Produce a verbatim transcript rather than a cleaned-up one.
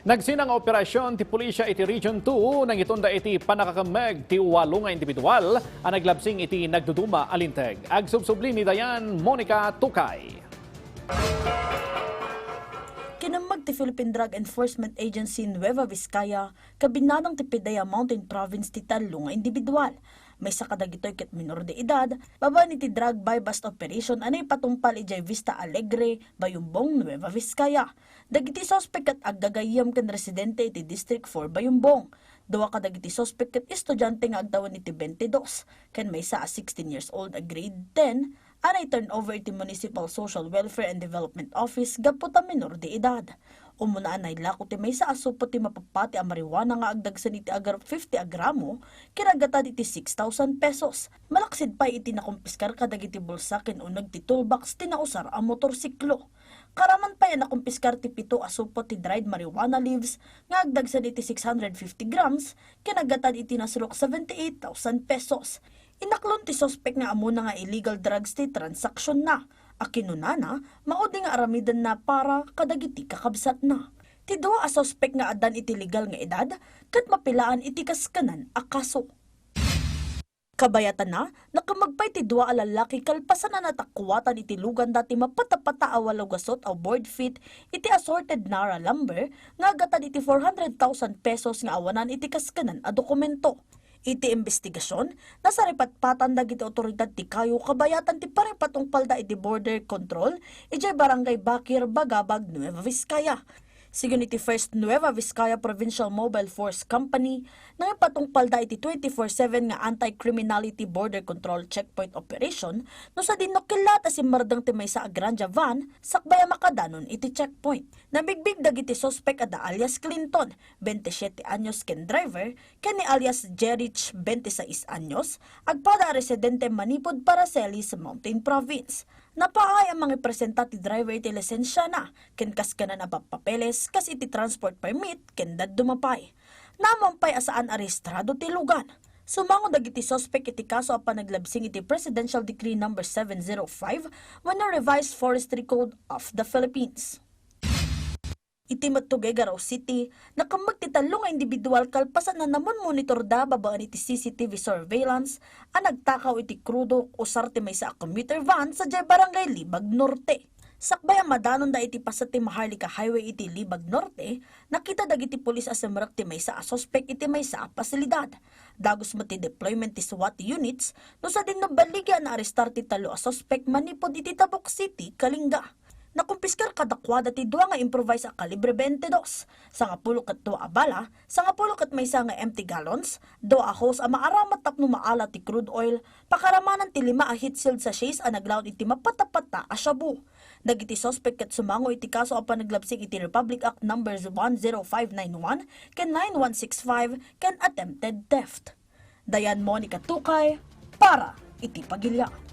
Nagsinang nga operasyon ti pulisya iti Region two nangitunda iti pannakakemmeg ti walo nga individual a naglabsing iti nagduduma a linteg. Agsubsubli ni Dayan Monica Tukay. Kinemmeg ti Philippine Drug Enforcement Agency Nueva Vizcaya, kabinanang ti PDEA Mountain Province ti tallo nga individual. Maysa kadagitoy ket minor de edad, babaen iti drug buy-bust operation a naipatungpal idiay Vista Alegre, Bayumbong, Nueva Vizcaya. Dagiti suspek ket aggagayyem ken residente iti District four Bayumbong. Dua kadagiti suspek ket estudiante nga agtawen iti twenty-two ken maysa a sixteen years old a grade ten a nai-turnover iti Municipal Social Welfare and Development Office gapu ta minor de edad. Umuna a nailako ti maysa a supot ti mapappati a marijuana nga agdagsen iti agar-, fifty a gramo ken aggatad iti six thousand pesos. Malaksid pay iti nakumpiskar kadagiti bulsa ken uneg ti toolbox ti nausar a motorsiklo. Karaman pay a nakumpiskar ti pito a supot ti dried marijuana leaves nga agdagsen iti six hundred fifty grams ken aggatad iti nasurok seventy-eight thousand pesos. Inaklon ti suspek nga ammona nga illegal drugs ti transaksionna a kinunana maudi nga aramidenna para kadagiti kakabsatna. Ti dua a suspek nga addan iti legal nga edad ket mapilaan iti kaskenan a kaso. Kabayatanna, nakemmeg pay ti dua a lallaki kalpasan a natakuatan iti luganda ti mapatapata a walo gasut a board feet iti assorted Nara lumber nga aggatad iti four hundred thousand pesos nga awanan iti kaskenan a dokumento. Iti imbestigasion, nasaripatpatan dagiti awtoridad ti kayo kabayatan ti panaipatungpalda iti border control idiay Barangay Bakir, Bagabag, Nueva Vizcaya. Sigun iti First Nueva Vizcaya Provincial Mobile Force Company, nangipatungpalda iti twenty-four seven nga anti-criminality border control checkpoint operation no sadino kellaat a simmerdeng ti maysa a Grandia van sakbay a makadanon iti checkpoint. Nabigbig dagiti suspek a da alias Clinton, twenty-siete anyos ken driver, ken ni alias Jerich, twenty-seis anyos, agpada a residente manipud Paracelis, Mountain Province. Napaay a mangipresenta ti driver iti lisensiana ken kaskenan a pappapeles kas iti transport permit ken dadduma pay. Naammoan pay a saan a rehistrado ti lugan. Sumango dagiti suspek iti kaso a panaglabsing iti Presidential Decree Number seven zero five wenno Revised Forestry Code of the Philippines. Iti met Tuguegarao City, nakemmeg ti tallo nga individual kalpasan a namunmonitorda babaen iti C C T V surveillance a nagtakaw iti krudok usar ti maysa a commuter van sadiay Barangay Libag Norte. Sakbay a madanonda iti paset ti Maharlika Highway iti Libag Norte, nakita dagiti pulis a simrek ti maysa a suspek iti maysa a pasilidad. Dagus met ti deployment ti SWAT units no sadino balligi a naarestar ti tallo a suspek manipud iti Tabuk City, Kalinga. Nakumpiskar kadakuada ti dua nga improvised a kalibre twenty-two, sangapulo ket dua a bala, sangapulo ket maysa nga empty gallons, dua a hose a maaramat tapno maala ti crude oil, pakaramanan ti lima a heat-sealed sachets a naglaud iti mapatapata a shabu. Dagiti suspek ket sumango iti kaso a panaglabsing iti Republic Act Numbers one zero five nine one ken nine one six five ken attempted theft. Dayan Monica Tukay para iti Pagilian.